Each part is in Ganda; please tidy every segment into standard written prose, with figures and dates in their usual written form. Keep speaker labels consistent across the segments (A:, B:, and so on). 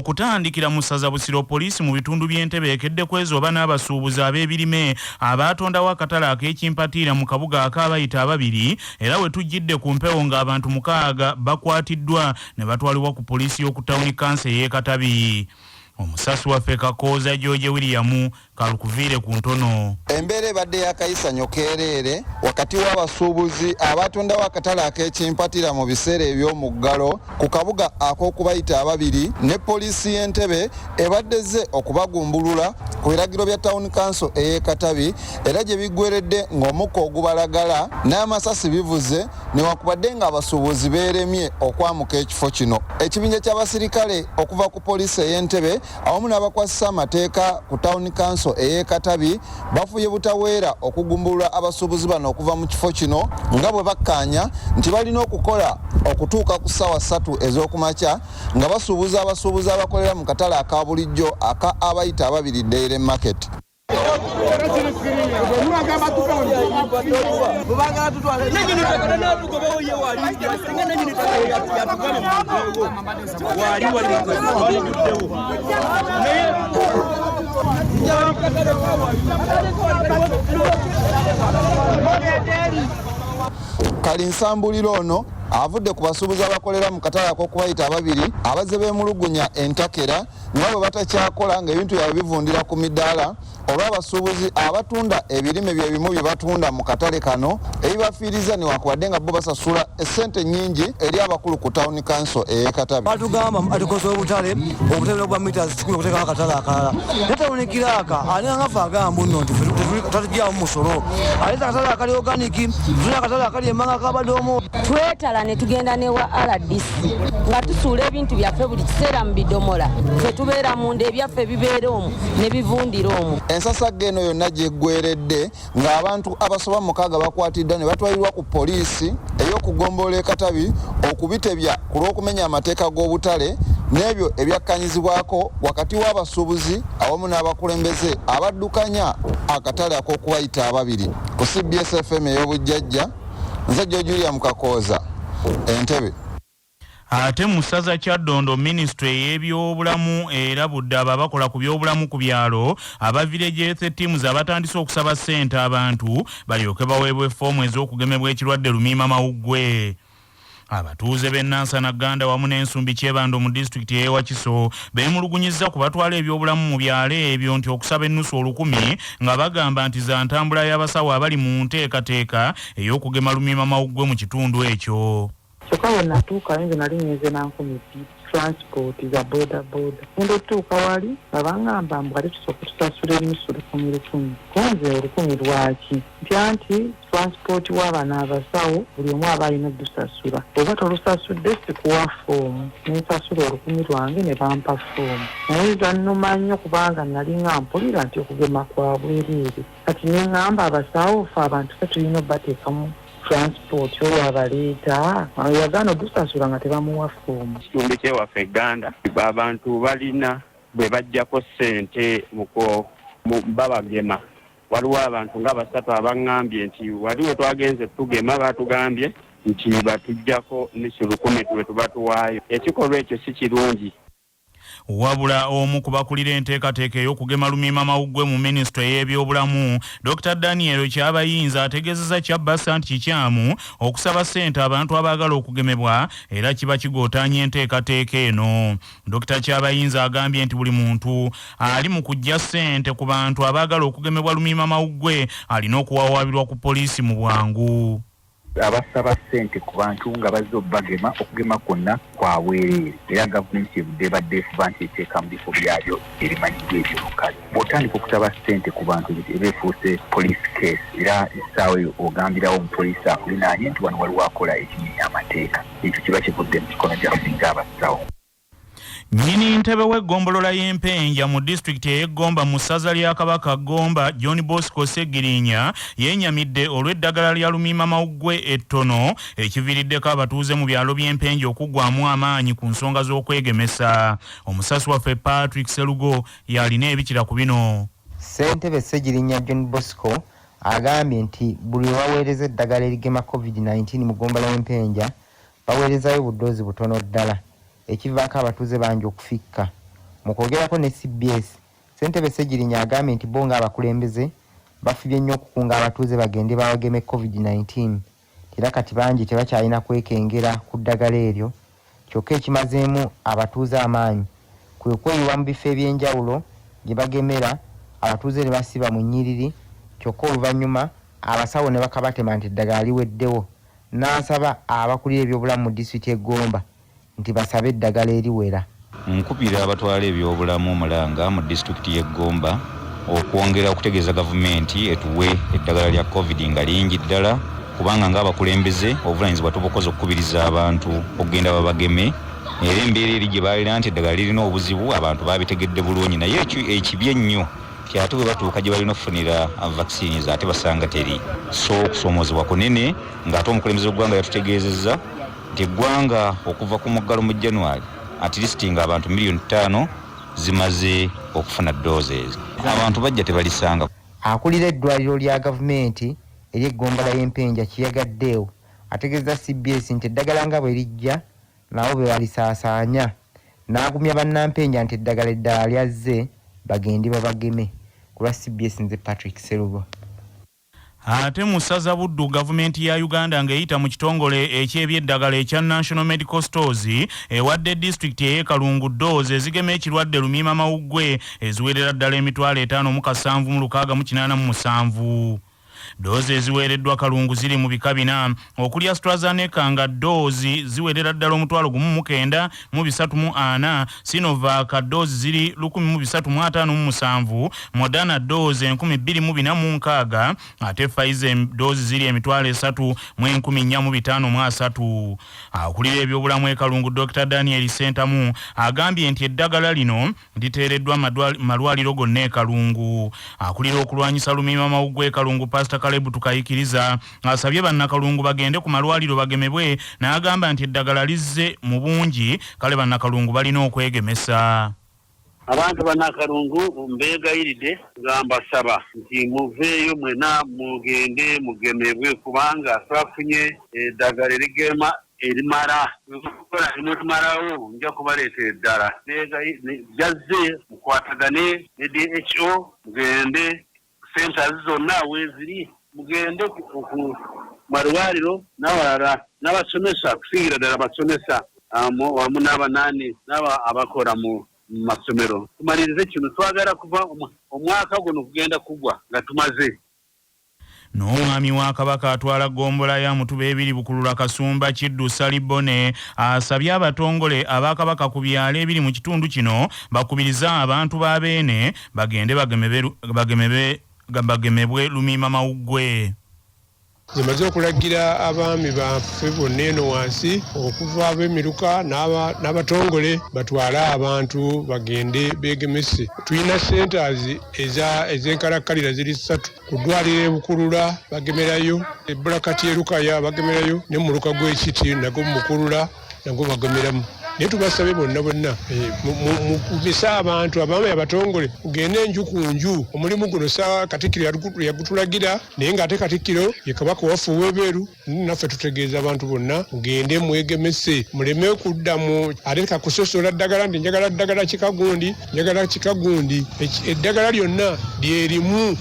A: Okutandikira mu ssaza Busiro, poliisi mu bitundu by'Entebe ekedde kwezooba n'abasuubuzi ab'ebirime abaatondawo akatale ak'ekimpatiira mu kabuga ak'abayita ababiri, era we tujjidde ku mpewo ng'abantu 6 bakwatiddwa ne batwalibwa ku poliisi y'oku tawuni kanso ey'e Katabi. Omusasi waffe Kakooza George William kalukuviire ku ntono.
B: Embeera ebadde ya kayisanyo keereere wakati w'abasuubuzi abatondawo akatale ak'ekimpatira mu biseera eby'omuggalo ku kabuga ak'okubayita ababiri ne poliisi y'Entebe ebadde ezze okubagumbulula ku biragiro bya Town Council ey'e Katabi, era gye biggweredde ng'omukka ogubalagala n'amasasi bivuze newankubadde ng'abasuubuzi beeremye okwamuka ekifo kino. Ekibinja ky'abasirikale okuva ku poliisi ey'Entebe awamu n'abakwasisa amateeka ku Town Council ey'e Katabi bafuye butaweera okugumbulula abasuubuzi bano okuva mu kifo kino, nga bwe bakkaanya nti balina okukola okutuuka ku ssaawa 3 ez'okumakya nga basuubuza abasuubuzi abakolera mu katale aka bulijjo aka abayita ababiri Daily Market. Kalinsambulira ono avudde ku basuubuzi abakolera mu katale ak'okubayita ababiri abazze beemulugunya entakera nga bwe batakyakola ng'ebintu byabwe bivundira ku midaala olw'abasuubuzi abatunda ebirime bye bimu bye batunda mu katale kano ebibafiiriza newankubadde nga bo basasula essente nnyingi eri abakulu ku Town Council ey'e Katabi.
C: Batugamba atukoze obutale, obutale bwa mita 10 okuteekawo akatale akalala, naye tawuni kiraaka ani angafe agamba nno nti tatugyamu musolo, aleeta akatale akali organic, tulina akatale akali emanga kabadde omu.
D: Twetala ne tugenda ne wa RDC nga tusuula ebintu byaffe buli kiseera mu bidomola, ffe tubeera munda ebyaffe bibeera omwo ne bivundira omwo.
B: Ensasagge eno yonna gyeggweredde ng'abantu abasoba 6 bakwatiddwa ne batwalibwa ku poliisi ey'okugombolola e Katabi okubitebya ku lw'okumenya amateeka g'obutale n'ebyo ebyakkanyizibwako wakati w'abasuubuzi awamu n'abakulembeze abaddukanya akatale ak'okubayita ababiri. Ku CBS FM ey'obujjajja, nze George William Kakooza, Entebbe.
A: Ate mu ssaza Kyaddondo, minisitule ey'ebyobulamu erabudde abo abakola ku byobulamu ku byalo aba Village Health Teams abatandise okusaba ssente abantu balyoke baweebwe ffoomu ez'okugemebwa ekirwadde Lumiima Mawuggwe. Abatuuze b'e Nansana Gganda wamu n'Ensumbi Kyebando mu disitulikiti ey'e Wakiso beemulugunyizza ku batwala ebyobulamu mu byalo ebyo nti okusaba ennusu 1000 nga bagamba nti za ntambula y'abasawo abali mu nteekateeka ey'okugema Lumiima Mawuggwe mu kitundu ekyo.
E: Kyokka bwe natuukayo nze nali ngenze na 2000 transport za boda boda. Ngenda otuuka wali nga bangamba mbu ate tusooke tusasule ennusu lukumi lukumi. Ko nze 1000 lwaki? Nti anti transport wa bano abasawo buli omu aba alina oddusasula. Bw'oba tolusasudde sikuwa foomu. Ne nsasula 1000 lwange ne bampa foomu. Naye zannuma nnyo kubanga nali nga mpulira nti okugema kwa bwereere. Kati ne ŋŋamba abasawo ffe abantu ffe tulina obbateekamu transport oyo abaleeta yagaana odusasula nga tebamuwa foomu.
F: Kitundu ky'ewaffe Gganda abantu balina bwe baggyako ssente mu babagema. Waliwo abantu nga 3 abaŋŋambye nti wali we twagenze tugema batugambye nti batuggyako nusu 1000 lwe tuba tuwaayo. Ekikolwa ekyo si kirungi.
A: Wabula omu ku bakulira enteekateeka ey'okugema Lumiima Mawuggwe mu minisitule ey'ebyobulamu, Dr. Daniel Kyabayinza ategeezezza Kyabbasa nti kikyamu okusaba ssente abantu abaagala okugemebwa era kiba kigootaanya enteekateeka eno. Dr. Kyabayinza agambye nti buli muntu ali mu kuggya ssente ku bantu abaagala okugemebwa Lumiima Mawuggwe alina okuwawaabirwa ku poliisi mu bwangu.
G: Abasaba ssente ku bantu nga bazze obbagema, okugema kwonna kwa bwereere, era gavumenti ebudde ebadde efuba nti eteeka mu bifo byabyo ebimanyiddwa ebyolukale. Bw'otandika okusaba ssente ku bantu eba efuuse police case, era essaawa eyo ogambirawo omupoliisi akulinaanye nti wano waliwo akola ekimenya amateeka. Ekyo kiba kivudde mu mikono gyaffe ng'abasawo.
A: Nnyini ntebe w'eggombolola y'Empenja mu disitulikiti ey'e Gomba mu ssaza lya Kabaka Gomba, John Bosco Ssegirinya yenyamidde olw'eddagala lya Lumiima Mawuggwe ettono ekiviiriddeko abatuuze mu byalo by'Empenja okuggwamu amaanyi ku nsonga z'okwegemesa. Omusasi waffe Patrick Serugo y'alina ebikira ku bino.
H: Ssentebe Ssegirinya John Bosco agambye nti buli lwe baweereza eddagala erigema Covid-19 mu ggombolola y'Empenja baweerezayo buddoozi butono ddala, ekivaako abatuuze bangi okufikka. Mu kwogerako ne cbs, Ssentebe Ssegirinya agambye nti bo ng'abakulembeze bafubye nnyo okukunga abatuuze bagende babageme COVID-19, era kati bangi tebakyalina kwekengera ku ddagala eryo. Kyokka ekimazeemu abatuuze amaanyi kwe kweyiwa mu bifo eby'enjawulo gye bagemera, abatuuze ne basiba mu nnyiriri, kyokka oluvannyuma abasawo ne bakabatema nti eddagala liweddewo, n'asaba abakulira ebyobulamu mu disitulikiti y'e Gomba nti basabe eddagala eriwera.
I: Nkubira abatwala ebyobulamu omulanga mu disitulikiti y'e Gomba okwongera okutegeeza gavumenti etuwe eddagala lya Covid nga lingi ddala, kubanga ng'abakulembeze obuvunaanyizibwa tubukoze okukubiriza abantu okugenda babageme. Era embeera eri gye baalina nti eddagala lirina obuzibu, abantu baabitegedde bulungi, naye ekibi ennyo nti ate bwe batuuka gye balina okufunira vaccines ate basanga teri. So okusoomoozebwa kunene, ng'ate omukulembeze w'eggwanga yatutegeezezza nti eggwanga okuva ku muggalo mu January at least nga abantu 5 miliyoni zimaze okufuna doses. Abantu bajja tebalisanga.
H: Akulira eddwaliro lya gavumenti ery'eggombolola y'Empenja, Kiyaga Deo, ategeeza CBS nti eddagala nga bwe lijja nabo be balisaasaanya, n'agumya bannampenja nti eddagala eddala lyazze, bagende babageme. Ku lwa CBS, nze Patrick Serugo.
A: Ate mu ssaza Buddu, gavumenti ya Uganda ng'eyita mu kitongole eky'ebyeddagala ekya National Medical Stores ewadde disitulikiti ey'e Kalungu doozi ezigema ekirwadde lumiima mawuggwe eziwerera ddala 57,687. Doozi eziweereddwa Kalungu ziri mu bika bina okuli AstraZeneca nga doozi ziwerera ddala 1934, Sinovac doozi ziri 1357, Moderna doozi 2460, ate Pfizer doozi ziri 34,453. Akulira ebyobulamu e Kalungu, Dr Daniel Sentamu, agambye nti eddagala lino liteereddwa malwaliro gonna e Kalungu. Akulira okulwanyisa lumiima mawuggwe e Kalungu, Pasita Kalebu Tukayikiriza, asabye bannakalungu bagende ku malwaliro bagemebwe, n'agamba nti eddagala lizze mu bungi, kale bannakalungu balina okwegemesa.
J: Abantu bannakalungu mbeegayiridde nga mbasaba nti muveeyo mwena mugende mugemebwe, kubanga twafunye eddagala erigema erimala. Mutumalawo nja kubaleetera eddala jazze. Mukwatagane ne DHO, mugende centers zonna weeziri, mugende ku malwaliro n'abalala n'abasomesa, kusingira ddala abasomesa wamu n'abanaani n'aba abakola mu masomero. Tumalirize kino, twagala kuva omwaka guno kugenda kugwa nga tumaze.
A: N'omwami wa Kabaka atwala ggombolola ya Mutuba ebiri Bukulula, Kasumba Kiddu Salibone, asabye abatongole abakabaka ku byalo ebiri mu kitundu kino bakubirize abantu ba Beene bagende bagemebwe lumiima mawuggwe.
K: Nze okulagira abaami baffe bonna eno wansi okuva ab'emiruka n'abatongole batwale abantu bagende begemese. Tulina centers ez'enkalakkalira ziri ssatu: ku ddwaliro ebukulula bagemerayo, ebulakati erukaya bagemerayo, ne muluka gw'ekiti nagwo mukulula nagwo bagemeramu. Naye tubasabe bonna bonna mukubise abantu, abaami abatongole, mugende enju ku nju. Omulimu guno sa Katikkiro yagutulagira, naye ng'ate Katikkiro ye Kabaka waffe ow'ebweru. Naffe tutegeeza abantu bonna, mugende mwegemese, muleme kuddamu ate kakusosola ddagala nti njagala ddagala kikagundi, njagala kikagundi. Eddagala lyonna lyerimu.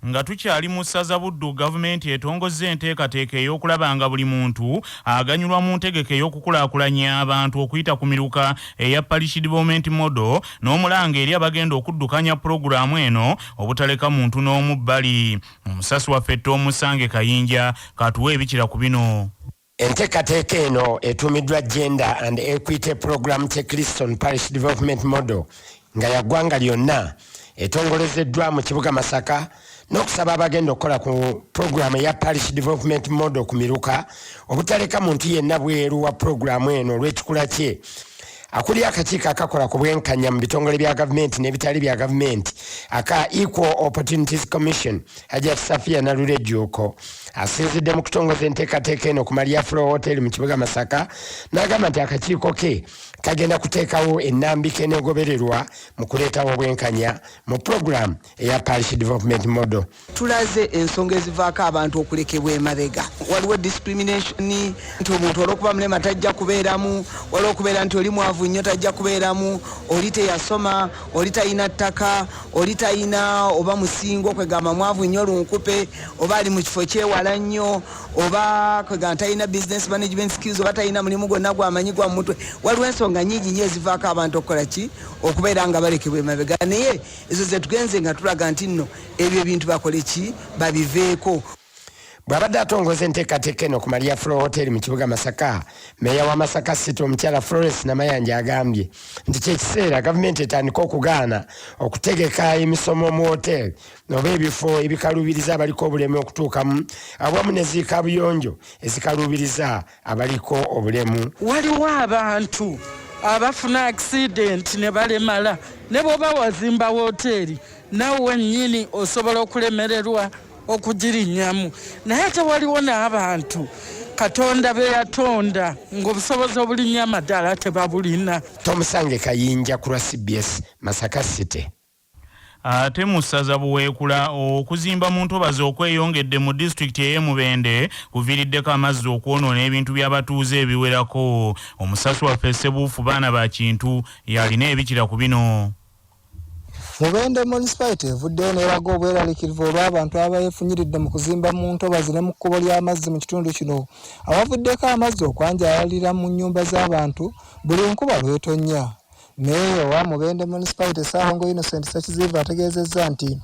A: Nga tukyali mu ssaza Buddu, gavumenti etongozza enteekateeka ey'okulaba nga buli muntu aganyulwa mu ntegeka ey'okukulaakulanya abantu okuyita ku miruka eya Parish Development Model, n'omulanga eri abagenda okuddukanya pulogulaamu eno obutaleka muntu n'omu bbali. Omusasi waffe Tomusange Kayinja katuwa ebikira ku bino.
L: Enteekateeka eno etuumiddwa Gender and Equity Program Checklist on Parish Development Model, nga ya ggwanga lyonna, etongolezeddwa mu kibuga Masaka n'okusaba abagenda okukola ku puroguramu eya Parish Development Model ku miruka obutaleka muntu yenna bweru wa puroguramu eno olw'ekikula kye. Akulira akakiiko akakola ku bwenkanya mu bitongole bya gavumenti n'ebitali bya gavumenti aka Equal Opportunities Commission, Hajat Safia Nalule Jjuuko, asinzidde mu kutongoza enteekateeka eno ku Maria Flo Hotel mu kibuga Masaka, n'agamba nti akakiiko ke kagenda kuteekawo ennambika eneegobererwa mu kuleetawo obwenkanya mu pulogulaamu eya Parish Development Model.
M: Tulaze ensonga ezivaako abantu okulekebwa emabega. Waliwo discrimination nti omuntu olwokuba mulema tajja kubeeramu, waliwo okubeera nti oli mwavu nnyo tajja kubeeramu, oli teyasoma, oli talina ttaka, oli talina oba musingo, kwegamba mwavu nnyo lunkupe, oba ali mu kifo kyewala nnyo, oba kwegamba talina business management skills, oba talina mulimu gwonna gwamanyi gwa mutwe. Waliwo ensonga nyingi nnyo ezivaako abantu okukola ki, okubeera nga balekebwa emabega, naye ezo zetugenze nga tulaga nti nno ebyo ebintu bakole ki, babiveeko.
L: Bw'abadde atongoza enteekateeka eno ku Maria Flo Hotel mu kibuga Masaka, meeya wa Masaka City omukyala Florence Namayanja agambye nti kyekiseera gavumenti etandike okugaana okutegeka emisomo mu hotel oba ebifo ebikaluubiriza abaliko obulemu okutuukamu awamu ne zi kaabuyonjo ezikaluubiriza abaliko obulemu.
N: Waliwo abantu abafuna accident ne balemala, ne bw'oba wazimba woteeri naawe wennyini osobola okulemererwa okugirinnyamu, naye ate waliwo n'abantu Katonda be yatonda ng'obusobozi obulinnya amadaala tebabulina.
L: Tomusange Kayinja ku lwa cbs, Masaka City.
A: Ate mu ssaza Buweekula, okuzimba mu ntobazi okweyongedde mu disitulikiti ey'e Mubende kuviiriddeko amazzi okwonoona ebintu by'abatuuze ebiwerako. Omusasi waffe Ssebuufu Baana ba Kintu y'alina ebikira ku bino.
O: Mubende Municipality evuddeyo n'eraga obweraliikirivu olw'abantu abeefunyiridde mu kuzimba mu ntobazi ne mu kkubo ly'amazzi mu kitundu kino awavuddeko amazzi okwanjaalalira mu nnyumba z'abantu buli nkuba lw'etonnya. Meeya owa Mubende Municipality Ssaalongo Innocent Ssekiziyivu ategeezezza nti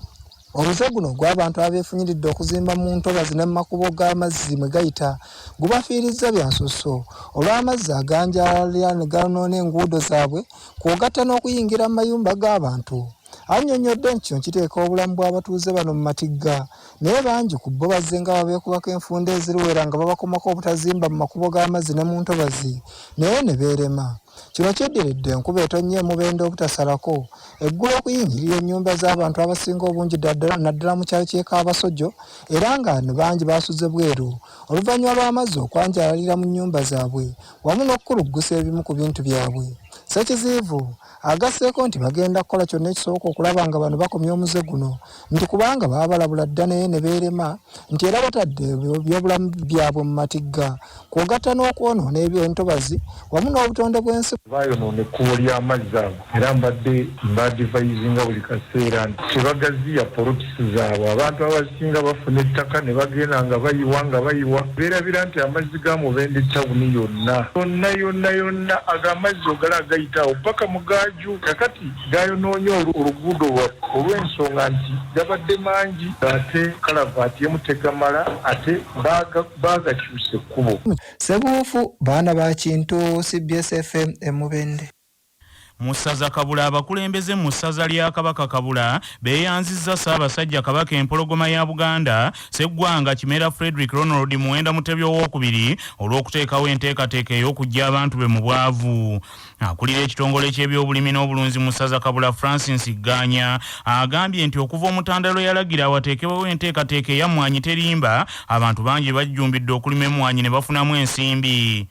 O: omuze guno ogw'abantu abeefunyiridde okuzimba mu ntobazi ne mu makubo g'amazzi mwe gayita gubafiirizza bya nsusso olw'amazzi aganjaalalira ne ganoona enguudo zaabwe kw'ogatta n'okuyingira mu mayumba g'abantu. Annyonnyodde nti kino kiteeka obulamu bw'abatuuze bano mu matigga naye bangi ku bo bazze nga babeekubako enfunda eziriwera nga babakomako obutazimba mu makubo g'amazzi ne mu ntobazi naye ne beerema. Kino kiddiridde enkuba etonnye e Mubende obutasalako, eggulo okuyingirira ennyumba z'abantu abasinga obungi naddala mu kyalo ky'e Kabasojo era nga bangi baasuze bweru oluvannyuma lw'amazzi okwanjalalira mu nnyumba zaabwe wamu n'okukuluggusa ebimu ku bintu byabwe. Ssekiziivu agasseeko nti bagenda kukola kyonna ekisoboka okulaba nga bano bakomya omuze guno nti kubanga baabalabula dda naye ne beerema nti era batadde ebyobulamu byabwe mu matigga kw'ogatta n'okwonoona entobazi wamu n'obutonde bw'ensi.
P: Baayonoona ekkubo ly'amazzi ago era mbadde mbaadivayizinga buli kaseera nti tebagaziya polotisi zaabwe. Abantu abasinga bafuna ettaka ne bagenda nga bayiwa nga bayiwa beerabira nti amazzi ga Mubende tawuni yonna yonna yonna yonna ago amazzi ogalaba gayita awo paka Mugaaju. Kakati gayonoonye oluguudo lwaffe olw'ensonga nti gabadde mangi ate kalavaati emu tegamala ate baagakyusa ekkubo.
O: Ssebuufu, Baana ba Kintu, cbs FM e Mubende.
A: Mu ssaza Kabula, abakulembeze mu ssaza lya Kabaka Kabula beeyanzizza Ssaabasajja Kabaka Empologoma ya Buganda, Sseggwanga Kimera Fredrick Ronald Muwenda Mutebi Owookubiri olw'okuteekawo enteekateeka ey'okuggya abantu be mu bwavu. Akulira ekitongole ky'ebyobulimi n'obulunzi mu ssaza Kabula Francis Gganya agambye nti okuva Omutanda lwe yalagira awateekebwewo enteekateeka eya Mmwanyi Terimba, abantu bangi bajjumbidde okulima emmwanyi ne bafunamu ensimbi.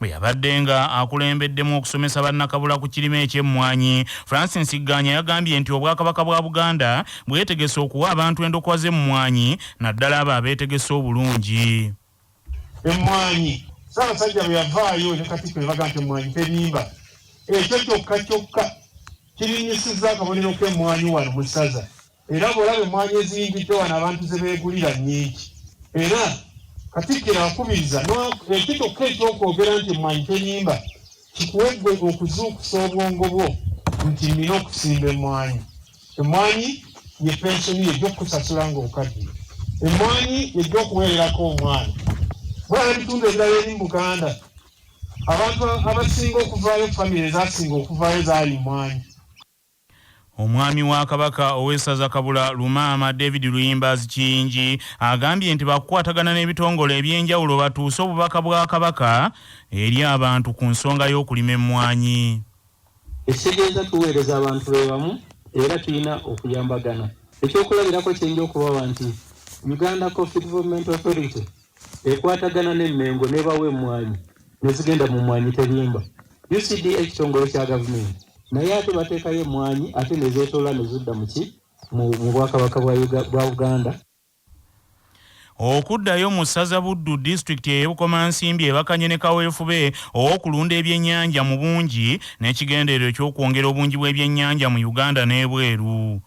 A: Bwe yabadde nga akulembeddemu okusomesa bannakabula ku kirime eky'emmwanyi, Francis Gganya yagambye nti Obwakabaka bwa Buganda bwetegese okuwa abantu endokwa z'emmwanyi naddala abo abeetegese obulungi.
Q: Emmwanyi, Ssaabasajja bwe yavaayo ne Katikkiro ne bagamba nti emmwanyi terimba, ekyo kyokka kyokka kirinnyisizza akabonero k'emmwanyi wano mu ssaza era bw'olaba emmwanyi eziyingidde wano abantu ze beegulira nnyingi era Katikkiro akubiriza ekyo kyokka eky'okwogera nti emmwanyi terimba kikuwe ggwe okuzuukusa obwongo bwo nti nnina okusimba emmwanyi. Emmwanyi ye pensoni yo ejja okukusasula ng'okaddiye. Emmwanyi y'ejja okuweererako omwana. Mulaba ebitundu ebirala eri mu Buganda, abantu abasinga okuvaayo, famire ezaasinga okuvaayo zaali mmwanyi.
A: Omwami wa Kabaka ow'essaza Kabula Lumaama David Luyimbaazi Kiyingi agambye nti baakukwatagana n'ebitongole eby'enjawulo batuuse obubaka bwa Kabaka eri abantu ku nsonga y'okulima emmwanyi.
R: Ekitegeeza tuweereza abantu be bamu era tulina okuyambagana. Ekyokulabirako kyenja okubawa nti Uganda Coffee Development Authority ekwatagana ne Mmengo n'ebawa emmwanyi ne zigenda mu Mmwanyi Terimba. UCDA ekitongole kya gavumenti naye ate bateekayo emmwanyi ate ne zeetoola ne zidda mu ki mu Bwakabaka bwa Buganda.
A: Okuddayo mu ssaza Buddu, disitulikiti ey'e Bukomansimbi ebakanye ne kaweefube ow'okulunda ebyennyanja mu bungi n'ekigendererwa eky'okwongera obungi bw'ebyennyanja mu Uganda n'ebweru.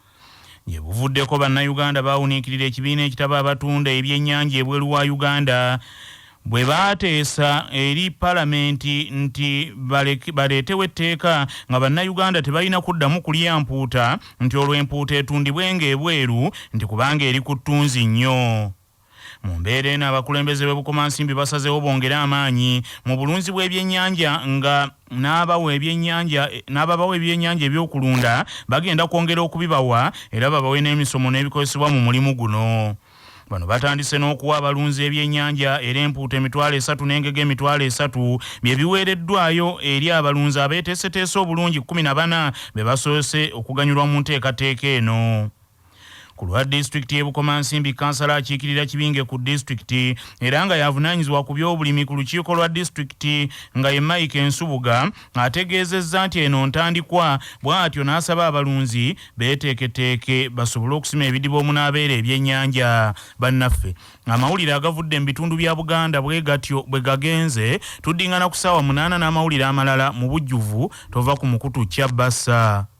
A: Gye buvuddeko Bannayuganda baawuniikirira ekibiina ekitaba abatunda ebyennyanja ebweru wa Uganda bwe baateesa eri Palamenti nti baleetewo etteeka nga Bannayuganda tebalina kuddamu kulya mpuuta nti olwo empuuta etundibwenga ebweru nti kubanga eri ku ttunzi nnyo. Mu mbeera eno abakulembeze b'e Bukomansimbi basazeewo bongere amaanyi mu bulunzi bw'ebyennyanja nga n'abawa ebyennyanja n'ababawa ebyennyanja eby'okulunda bagenda kwongera okubibawa era babawe n'emisomo n'ebikozesebwa mu mulimu guno. Bano batandise n'okuwa abalunzi ebyennyanja era empuuta 30,000 n'engege 30,000 bye biweereddwayo eri abalunzi abeeteeseteese obulungi 14 be basoose okuganyulwa mu nteekateeka eno. Ku lwa disitulikiti y'e Bukomansimbi, kkansala akiikirira Kibinge ku disitulikiti era nga y'avunaanyizibwa ku by'obulimi ku lukiiko lwa disitulikiti nga ye Mike Nsubuga ategeezezza nti eno ntandikwa bw'atyo n'asaba abalunzi beeteeketeeke basobole okusima ebidiba omunaabeera ebyennyanja. Bannaffe, amawulire agavudde mu bitundu bya Buganda bwe gatyo bwe gagenze. Tuddingana ku ssaawa munaana n'amawulire amalala mu bujjuvu. Tova ku mukutu Kya Basa.